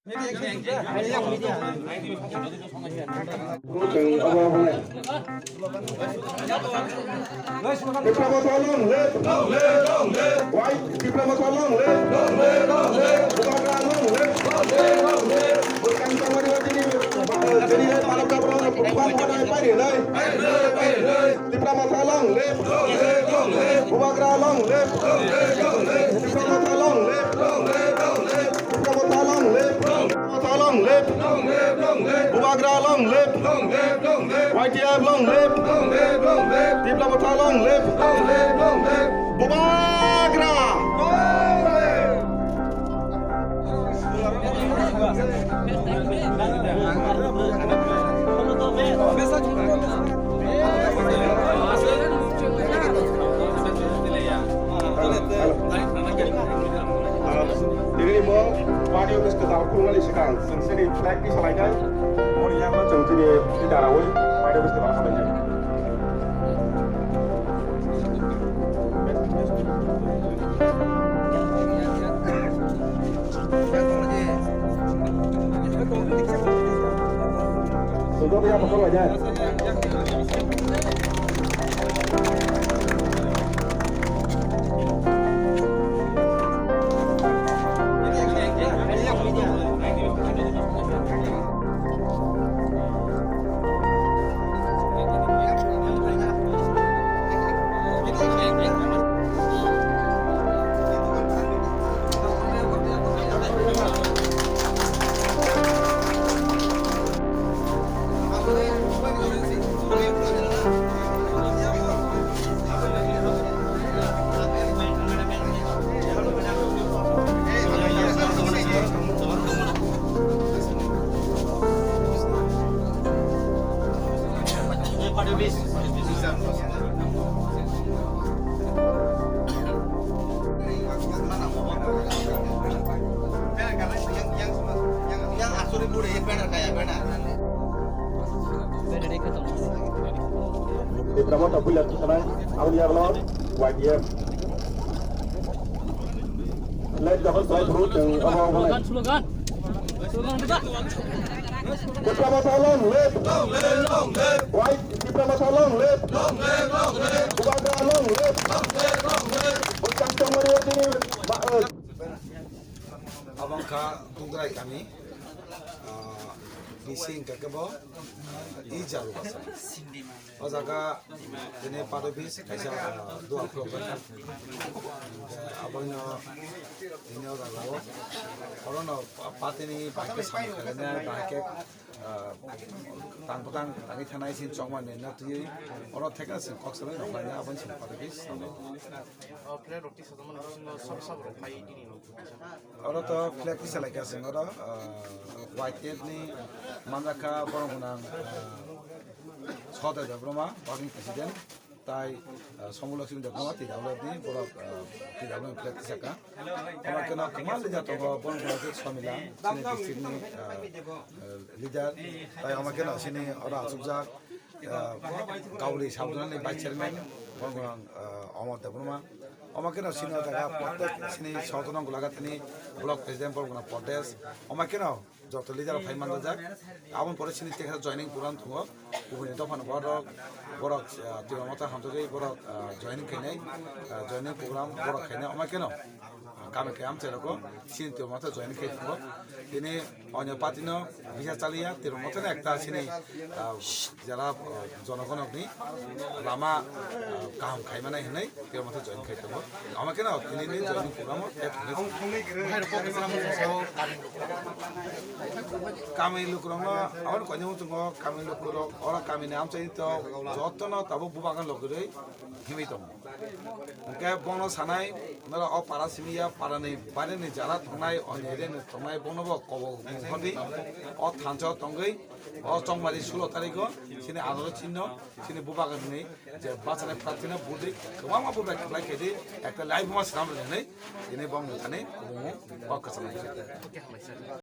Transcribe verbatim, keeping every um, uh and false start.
Tipra Motha long live! Long live, long live! White Tipra Motha long live! Long live, long live! Bubagra long live! Long live, long live! Buskang Chongmari tini, tini Palapta Bro, Bubagra pai ri lai. Pai ri lai, pai ri lai! Tipra Motha long live! Long live, long live! Bubagra long live! Long live, long live! Tipra Motha long live! Long live, long live! Tipra Motha long live! Long live, long live! Tipra Motha long live! Long live, long live! Y T F long live! Long live, long live! Tipra Motha long live! Long live, long live! Bubagra! Long live! Tini bo party office kwtal khulmani swkang chwng chini flag tisalainai. Boni yakno chwng chini leader-oi party office kwtal salainai. Tipra Motha builar tisanai, aboni yagulo Y T F. Late double five route, uh, abang abang. Slogan, slogan. Tipra Motha long live! Long live, long live! White Tipra Motha long live! Long live, long live! Bubagra long live! Long live, long live! Buskang Chongmari tini ba, uh, Abang kha Dungrai kami, ah, B C hingka khe bo, i jaru basa. O jaga tini party office kaisa, ah, dua program. Aboino tini o jaga o, orono party ni bahai khe samung khlainai, bahai khe, ah, tang bwtang tangwi thanai sin chokmani na twiwi oro thekna sin kok salai rok khlainai, aboni sin party office. O flag rok twi sajak mani bisingo sabo sabo rok phai tini. Oro to flag tisa lai kha chwng oro, ah, Y T F ni manjakha borok gwnang, ah, Sohoday Debbarma, working president, tai, ah, Somu Lakshmi Debbarma, T W F ni borok, ah, T W F ni flag tisa kha. Omo khe no kwbangma leader tongo, borok gwnang khe Somila, chini district ni, ah, ah, leader, tai omo khe no chini oro achukjak, ah, Gauri Sabdana ni vice chairman, borok gwnang, ah, Amar Debbarma. Omo khe no chini o jaga protek chini Sohoday Debbarma gulaga tini block president borok gwnang Pradesh. Omo khe no joto leader rok phai manjak. Aboni pore chini tekha joining program tongo. Kubuni dopha ni borok, borok, ah, Tipra Motha hamjagwi borok, ah, joining khainai, ah, joining program borok khainai. Omo khe no kami khe amchai rok chini Tipra Motha joining khai tongo. Tini onyo party no bisa chaliya, Tipra Motha no ekta chini, ah, jara, ah, jonogonokni lama, ah, kaham khaimani hinwi Tipra Motha join khai tongo. Ama khe no tini ni joining program o tep hinwi. Kami lukurokno, aboni koinwi muchungo kami lukurok, oro kamini amchaini to jotono tabuk bubagan logirwi himwi tongo. Hwnkhe bono sanai, noro o para simi ya, parani baireni jara tongnai, oni reni tongnai, bono bo kobo hodi, o thansa tongwi, o chongmari sulo tariko, chini anoro chinno, chini bubagan ni je bachani prarthina budi, kwbangma bubai khlai khaidi, ekta live ma swnam rwnai, chini bong thani, kwbangma o kwcham.